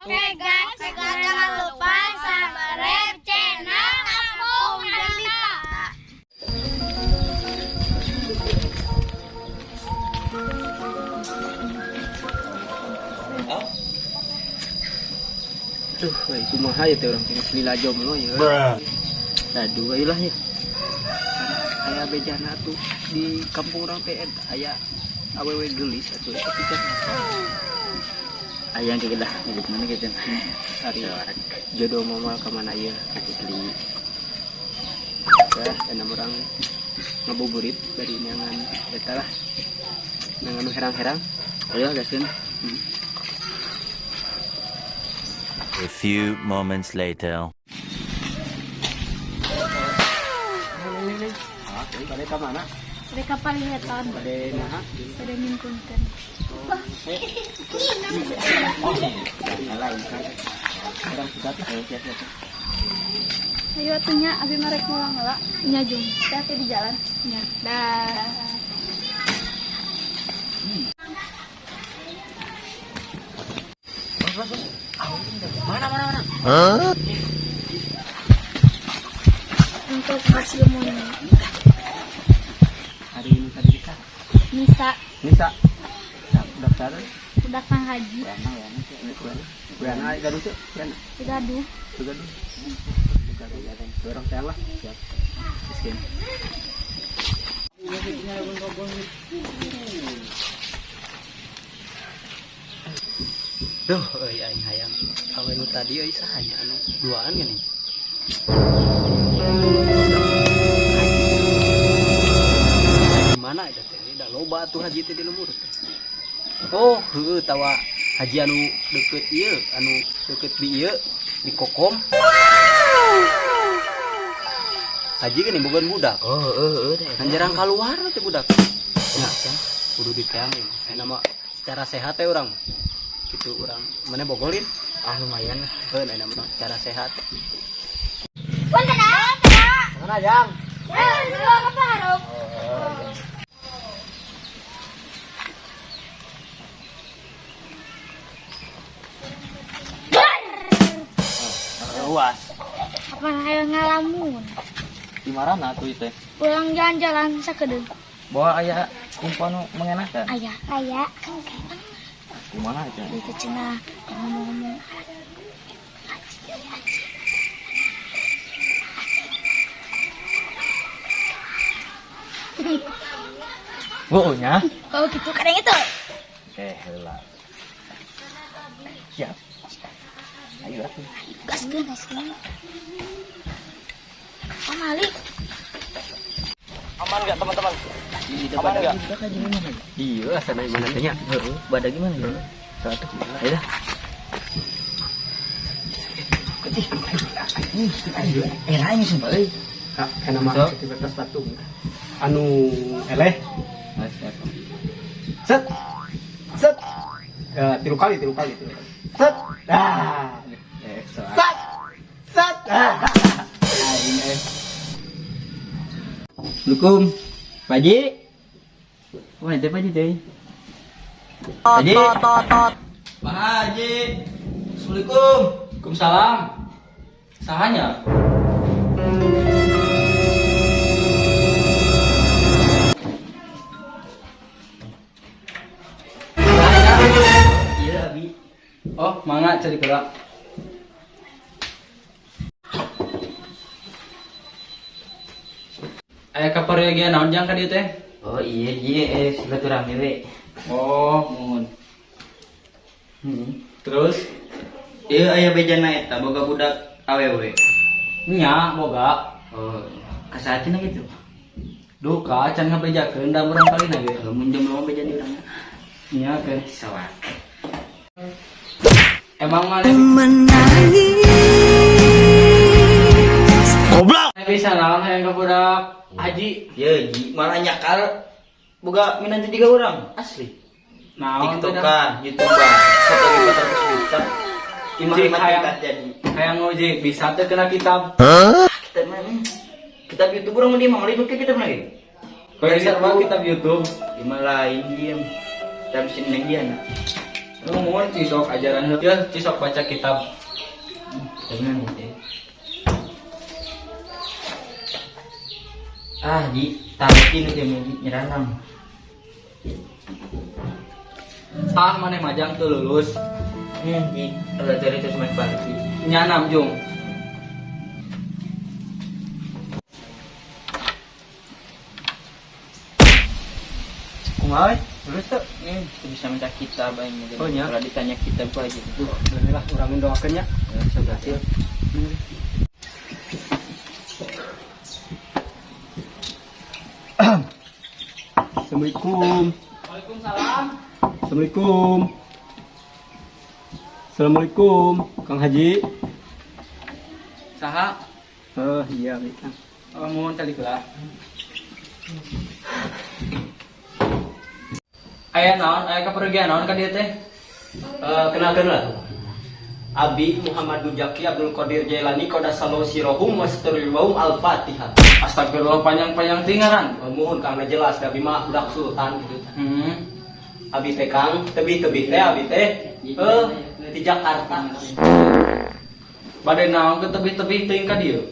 Oke guys, jangan lupa subscribe channel Kampung Delita. Tuh, euy, kumaha ya teh urang teh geus lila jomblo ya. Aduh, ayolah ya. Aya bejana tuh di kampung urang teh aya awewe geulis atuh eta pican. Ayang kayak lah, gitu mana gitu. Ari jodoh moal ka mana ieu Asli. Ya, enak urang ngabuburit bari nyangan eta lah. Nyangan nu herang-herang. Ayo gaskeun. A few moments later. Neng neng neng. Bade ka mana? Mereka palihetan, Bade naha? Pada mingkunten. Lain kan. Urang sudah lah. Ayo, siap siap. Ayo atuh nya, abi marek mulang heula. Nya jung, hati di jalan. Nya. Dah. Mana mana mana? Untuk hasil monyet. Hari ini tadi bisa. Nisa, Nisa. Daftar. Udah kang haji, Berana gaduh tuh, berana. Gaduh. Tuh gaduh. Gaduh gaduh. Dorong sayang lah. Siap. Miskin. Duh, euy aing hayang awe nu tadi euy saha nya anu duaan gini. Haji mana eta teh? Da loba atuh haji teh di lembur teh. Oh, heueuh tawa haji anu deket ieu, anu deket di ieu di Kokom. Haji gini boga budak. Oh, heeh heeh teh. Kan jarang keluar teh budak. Ya, kudu diteang ini. Saya nama secara sehat teh urang. Gitu urang mana bogolin? Ah, lumayan lah. Heuh, aya nama secara sehat. Punten ah. Mana jang? Ya, semua keparuk. Luas. Apa hayang ngalamun? Di mana tuh teh? Pulang jalan-jalan sakedeung. Bawa aya kumpan nu mengenakan. Aya, aya. Kumaha itu? Itu cenah ngomong-ngomong. Haji, haji. Oh, nya. Kalau gitu kadang itu. Eh, heula. Siap. Ayo atuh. Gaskeun, gaskeun. Pamali. Aman enggak teman-teman? Aman enggak? Iya, asana mana teh nya? Heeh, badak gimana ya? Satu. Ayo dah. Eh, lain sumpah euy. Kak, kana mah Sok. aktivitas patung. Anu eleh. Set. Set. Tilu kali, tilu kali, tilu kali. Set. Ah. Eh, soal. Set. Set. Ah. Aing eh. Assalamualaikum. Pak Haji. Wah, itu Pak Haji teh. Pak Haji. Pak Haji. Assalamualaikum. Waalaikumsalam. Sahanya? Iya, Abi. Oh, mangga cari gerak. Aya kaparyogian naon jang ka dieu teh? Oh iya iya silaturahmi we. Oh, Mohon. Terus Iya aya bejana eta boga budak awewe. Nya boga. Oh, kasatina gitu. Duka can ngabejakeun da urang kali na ge. Mun jomblo mah beja di urang. Nya ke. Sawak. Emang mana Goblok! Bisa naon hayang ka budak haji? Ya, ji malah nyakal boga minantu tiga orang asli. Naon teh dah? TikTokan, YouTuber, satu lima ratus juta. Lima Cik, lima hayang. tingkat jadi. Hayang ngojek bisa teu kena kitab. Kita mah kitab YouTube urang mah dia mah lain kita mah lagi. Kau bisa mah kitab YouTube. Lima lain dia. Kitab si neng dia na. Nuhun cisok ajaran heuh. Yeuh cisok baca kitab. Dengan teh. Ah, di taruhin teh nyeranam. Ah maneh majang teu lulus. Di belajar itu cuma balik. Nyanam jung. Kumaha we? Lulus teu? Bisa minta kitab aing. Oh, nya. Kalau ditanya kitab gua aja gitu. Boleh lah urang doakeun nya. Ya, bisa berhasil. Assalamualaikum. Waalaikumsalam. Assalamualaikum. Assalamualaikum, Kang Haji. Saha? Oh iya, Kang. Oh, mohon calik lah. Aya naon? Aya kapergian naon ka dieu teh? Kenalkan lah. Abi Muhammad Mujaki Abdul Qadir Jailani Kodasallahu Sirohum Wasturwahum Al-Fatihah. Astagfirullah panjang-panjang tingaran. Oh, mohon Kang jelas da abi mah budak sultan gitu. Hmm. Abi teh Kang, tebih-tebih teh abi teh di Jakarta. Bade naon ke tebih-tebih teuing ka dieu?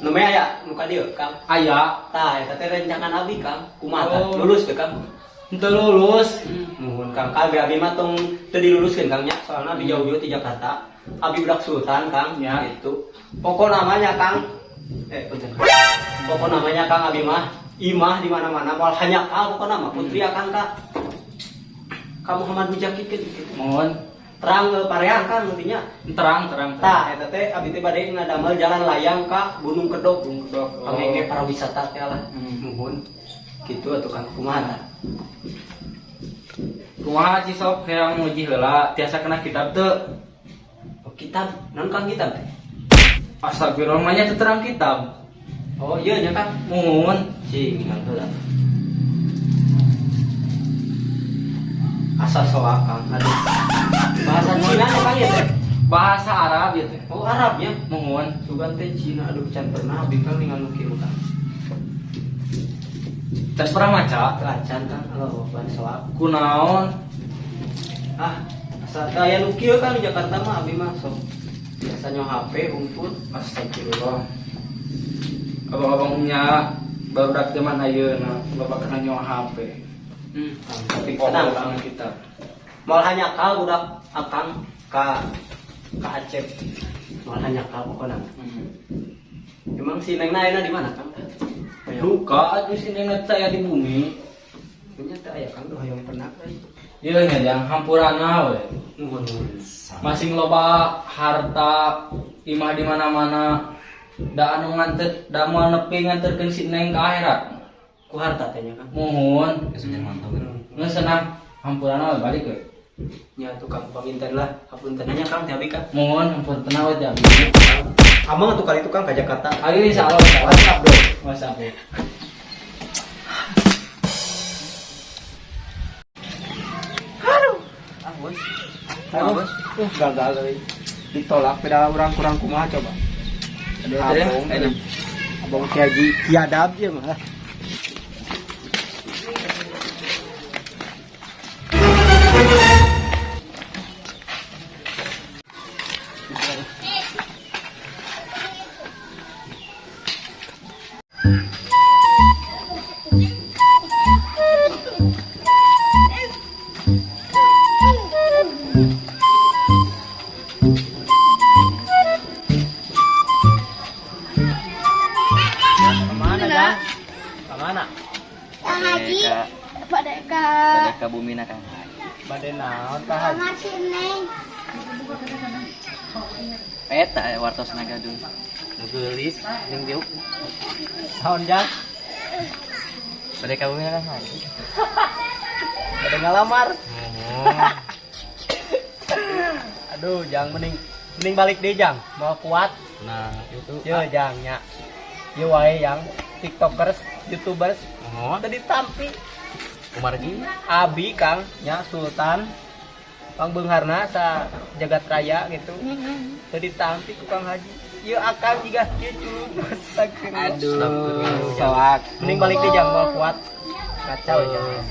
Namanya aya nu ka dieu Kang. Aya. Tah eta teh rencangan abi Kang. Kumaha tah? Oh. Lulus teh Kang. Henteu lulus. Nuhun Kang, abi abi mah tong teu diluluskeun Kang nya, soalna abi jauh-jauh di Jakarta. Abi budak sultan Kang, Ya. gitu. Pokok namanya Kang, punten. Pokok namanya Kang abi mah imah di mana-mana moal hanya kal pokok nama putri Kang ka. Ka Muhammad Mujaki kan gitu. Mohon Terang pareang Kang intinya. terang terang. Tah eta teh abi teh bade ngadamel jalan layang ka Gunung Kedok. Gunung Kedok. Oh. Pangenge para wisata teh lah. Hmm. Nuhun. Gitu atuh Kang kumaha tah? Kumaha cisok hayang muji heula tiasa kena kitab teu? Oh, kitab, naon Kang kitab teh? Astagfirullah mah nya teu terang kitab. Oh iya nya Kang. Muhun. Cing, Kang heula. Asa soa Kang. Aduh. Bahasa Cina nya Kang ya teh? Bahasa Arab ya teh. Oh Arab ya. Muhun. Sugan teh Cina aduh can pernah abi Kang ningal nu kieu Kang. Can pernah maca? Teu acan Kang, Allah ban soa. Kunaon? Ah, asa teh aya nu kieu Kang di Jakarta mah abi mah sok biasa nyo HP humput. Astagfirullah. Abang-abang nya barudak zaman ayeuna bapak kena nyawa HP. Tapi Tapi tenang tenang kita. Moal hanya kal budak akang ka ka Acep. Moal hanya kal pokona. Emang si Neng ayeuna di mana Kang? Duka atuh si Neng saya di bumi. Punya teh aya Kang duh hayang pernah euy. Ieu nya jang hampurana we. Nuhun nuhun. Masing loba harta imah di mana-mana da anu nganter da moal nepi nganterkeun si Neng ka akhirat. Ku harta teh nya Kang. Muhun. Geus senang hampurana we balik we. Nya tukang paminten lah, hapunten nya Kang teh abi Kang. Muhun hampurana we teh abi. Amang atuh kali itu Kang ka Jakarta. Ayo insyaallah insyaallah. WhatsApp bro. WhatsApp. Bro. Ah, bos. Aduh, gagal euy. Ditolak pada orang kurang kumaha coba. Aduh, teh. Abong, Aduh. abong Ki Haji kiadab ieu mah. Kemana Jang? Kemana? Kang Haji, pada ka Bade ka bumi na Kang Haji. Bade naon Kang Haji? Kang si Neng. Eta wartos naga dulu. Nu geulis jeung diuk. Naon Jang? Bade ka bumi na Kang Haji. Bade ngalamar. Aduh, Jang mending mending balik deh Jang. Mau kuat. Nah, itu. Yo Jang nya. Yo wae yang TikTokers, YouTubers Oh, tadi tampi kumargi. Abi Kang nya Sultan Kang Beungharna sa jagat raya gitu. Tadi tampi ku Kang Haji. Ieu akang jiga kieu culun. Astagfirullah. Aduh. Soak. Mending balik deh Jang mau kuat. Kacau ya Jang.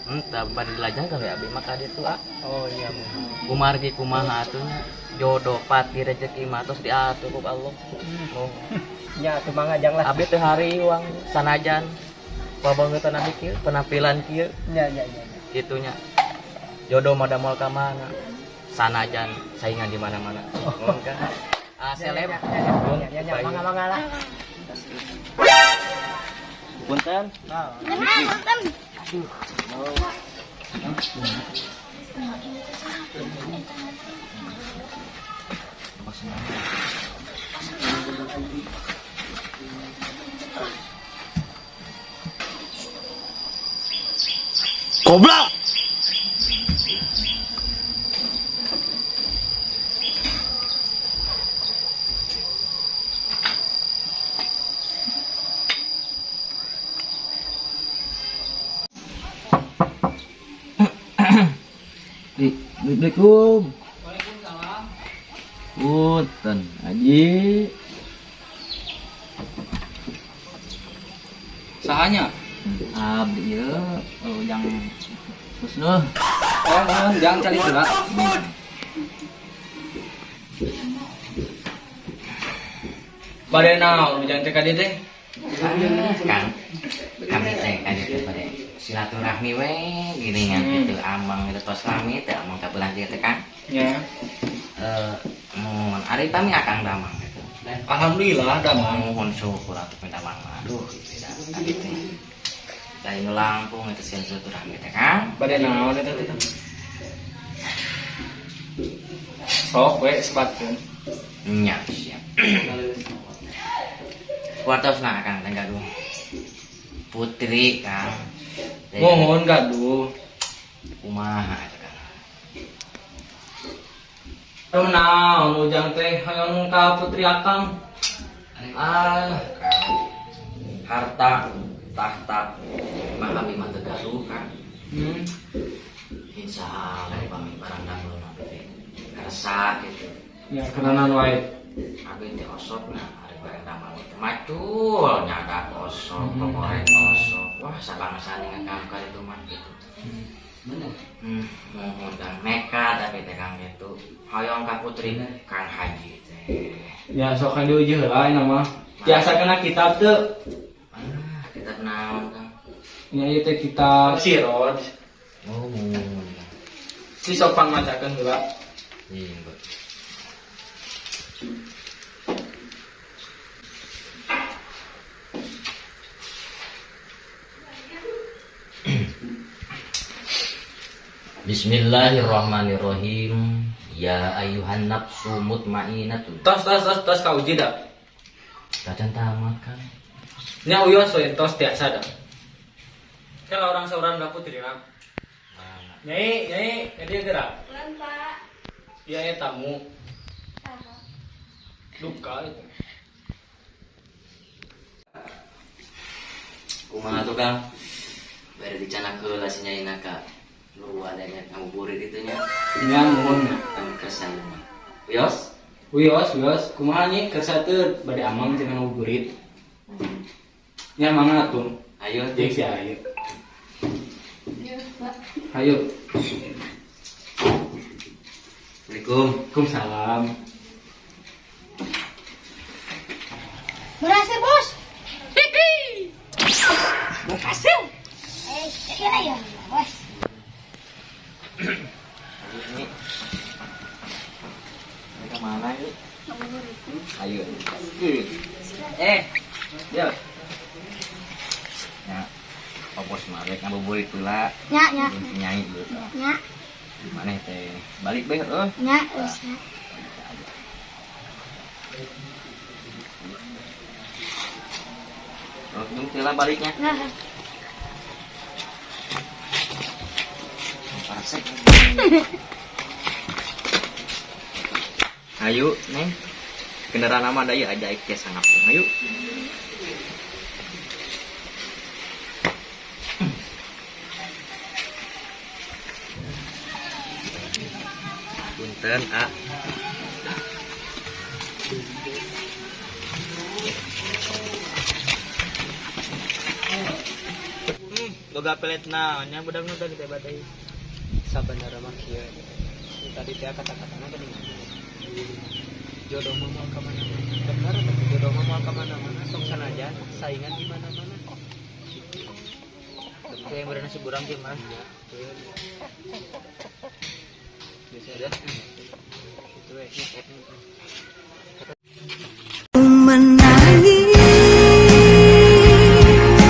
Entah bari dilajeng kalau abi mah ka ditu ah. Oh iya muhun. Kumargi kumaha atuh nya. Jodoh pati rezeki mah tos diatur ku Allah. Oh. Nya atuh mangga jang lah. Abi teh hariwang sanajan pabangetan abi kieu penampilan kieu. Nya nya nya. Kitu nya. Jodoh mah da moal ka mana. Sanajan saingan di mana-mana. Oh. Kan. Ah seleb. Nya nya nya mangga mangga lah. Punten. Punten. Goblok. Assalamualaikum. Waalaikumsalam. Punten, Haji. Sahanya? Abdi ieu ujang Husnul. Oh, mohon jangan cari heula. Bade naon ujang teh ka dieu teh? Kang, kami teh ka dieu teh bade silaturahmi we giringan kitu amang itu tos rame teh amang kabelah dieu teh Kang. Nya. Mohon ari pami akang damang gitu. Alhamdulillah damang. Mohon syukur atuh minta damang. Aduh kitu da tadi teh. Da nu langkung eta silaturahmi teh Kang. Bade naon eta teh? Sok we sebatkeun. Nya siap. Wartosna Kang teh gaduh. Putri Kang. Mohon gaduh. Kumaha eta Kang? Aduh naon ujang teh hoyong ka putri akang. Ah, harta, tahta, mah abi mah teu gaduh Kang. Insya Allah pami barang damel mah teh kersa gitu. Ya kenanan wae. Abi teh osok nah ari barang damel teh macul nyadak osok, goreng osok. Wah sabangsa dengan ka itu mah gitu. Bener. Mohon Kang nekat abi teh Kang gitu. Hoyong ka putri Kang Haji teh. Ya sok kan diuji heula ayeuna mah. Biasa kena kitab teu. Ah, kitab naon Kang? Nya ieu teh kitab Siroj. Oh, mohon Kang. Si sopan macakeun heula. Iya, Mbak. Bismillahirrahmanirrahim. Ya ayuhan nafsu mutmainatun. Tos tos tos tos kauji da. Kacan tamat Kang. Nya uyos we tos tiasa da. Kalau orang seorang da putri lah. Nyai, nyai, ka dieu gerak. Pulang, Pak. Ieu aya tamu. Saha? Duka itu. Kumaha tuh Kang? Bari dicanak heula si nyaina ka luar dari ngabuburit itu nya. Nya nuhun nya. Kang kersa ieu mah. Wios? Wios, wios, kumaha nya kersa teu bade amang cenah ngabuburit. Nya mangga atuh. Ayo jeung si ayo. Ayo, Pak. Ayo. Assalamualaikum. Waalaikumsalam. Berhasil, Bos. Berhasil. Iya ya, Bos. Ini. Mereka mana ini? Ayo. Ya. Ya. Pak Bos mah rek ngabuburit heula. Nya, nya. Nyai ieu. Nya, Maneh teh balik bae heuh. nya, geus nya. Oh, nung teh lah baliknya. Nah. Parasek. Ayo, Neng. Kendaraan nama ada ya ajaib teh sangat. Ayo. Punten, A. Boga pelet naon nya budak nu tadi teh batei. Sabenerna mah kieu. Nu tadi teh kata-katana geuning. Jodoh mah moal ka mana-mana. Bener, tapi jodoh mah moal ka mana-mana. Sok sanajan saingan di mana-mana. Gitu. Kayak yang nasib urang ge mah. Iya, betul. Biasa aja.